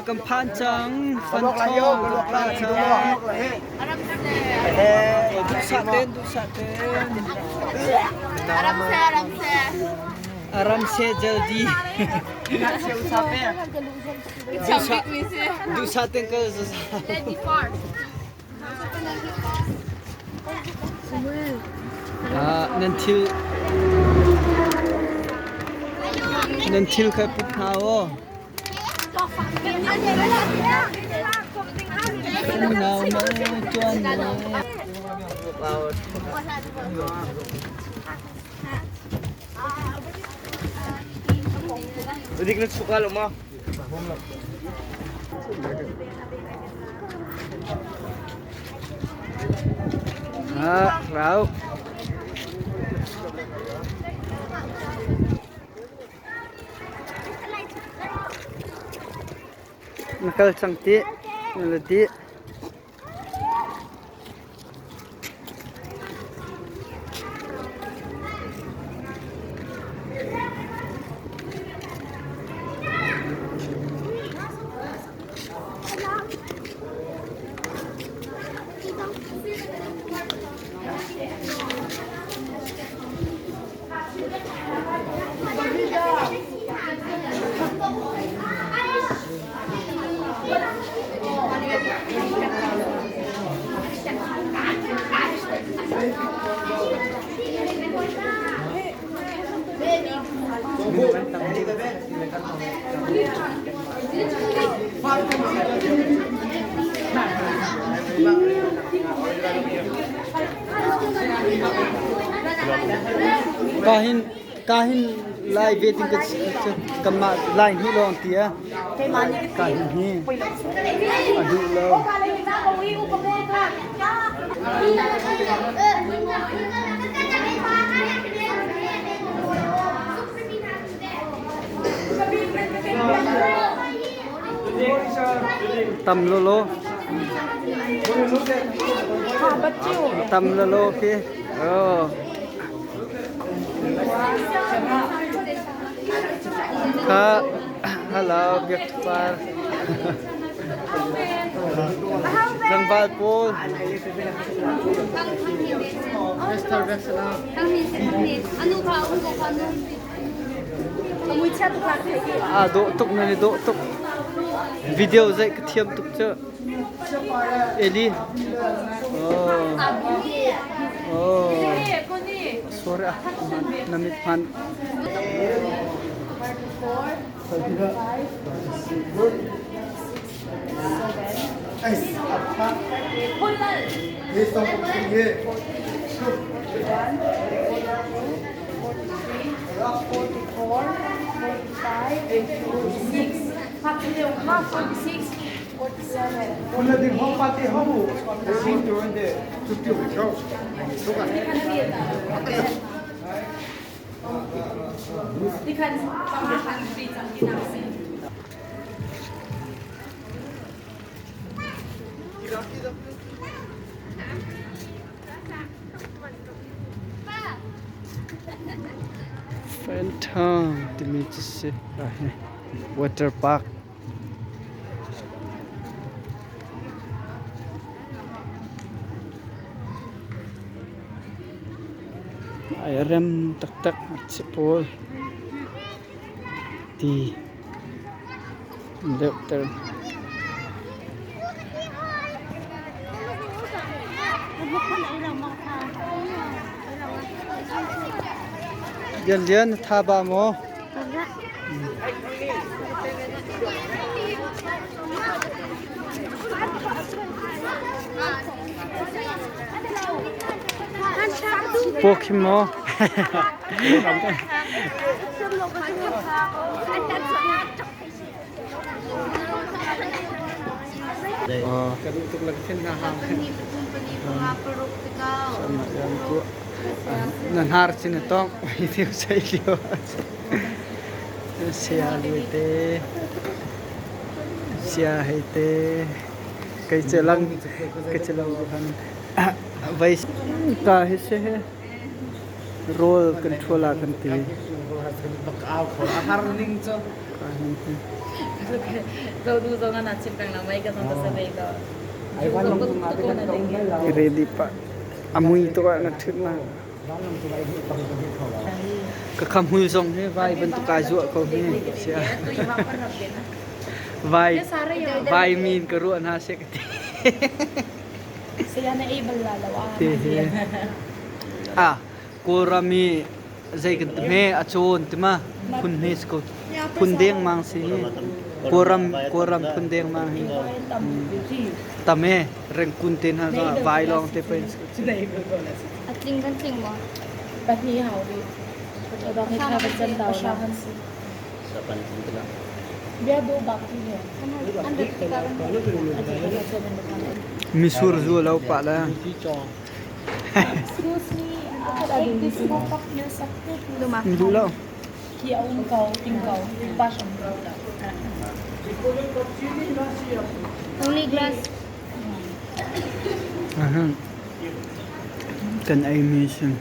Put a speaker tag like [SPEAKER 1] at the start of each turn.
[SPEAKER 1] Kan phan cang. Fanthawng kan phan cang. Duhsah ten, duhsah ten. Aram se jaldi. Duhsah ten kal Nan thil nan thil kha put hna aw. Nau ma tuan
[SPEAKER 2] Dik na suka lo ma.
[SPEAKER 1] Ah, rau. Na kal cang ti, na la ti. Kahin kahin lai ve ding ka kanmah lai hnih lawng ti a kahin hi a duh lo. Tam lolo. Tam lolo khi. Oh. Kha hello biak par. Tlangval pawl. Aa dawh tuk nan i dawh tuk. Video zeih ka thiam tuk cu. Eli. Oh. Oh. Sorry ah. Na mit hman. Fentown timi cu si water park. Ai rem taktak ngakchia pawl ti an deuhter. Lianlian na tha ba maw? Paw khim maw? Ka duh tuk lak khin na hang. Na hnar chin na tong thil sei lio. Sia lui te sia hei te kei che lang kei che lo han vai ka hi se he rawl kan ṭhual ah kan ti. Ready pah. A mui tuk ah na ṭhut na. Ka kham hmul zong hi vai bantuk ai zuah ko hi. Vai vai min ka ruah hna seh ka ti.
[SPEAKER 2] Saya na ei bal la lo a.
[SPEAKER 1] Ti hi. Ah, Kawlram i zei kan ti hme a cawn tima phun hme si ko phun deng mang si hi Kawlram Kawlram phun deng mang hi tam e rengkun te hna zong ah vai lawng te pen si
[SPEAKER 3] A tling kan tling maw?
[SPEAKER 2] Pahnih hau rih. Bia do bak ti he.
[SPEAKER 3] An rat ka
[SPEAKER 1] Misur zu lo pah la.
[SPEAKER 2] Excuse me, take this book of your
[SPEAKER 3] Luma.
[SPEAKER 1] Duh lo.
[SPEAKER 2] Ki a um ko, ting ko, pa sham ko.
[SPEAKER 3] Only glass.
[SPEAKER 1] Kan ei mi sin.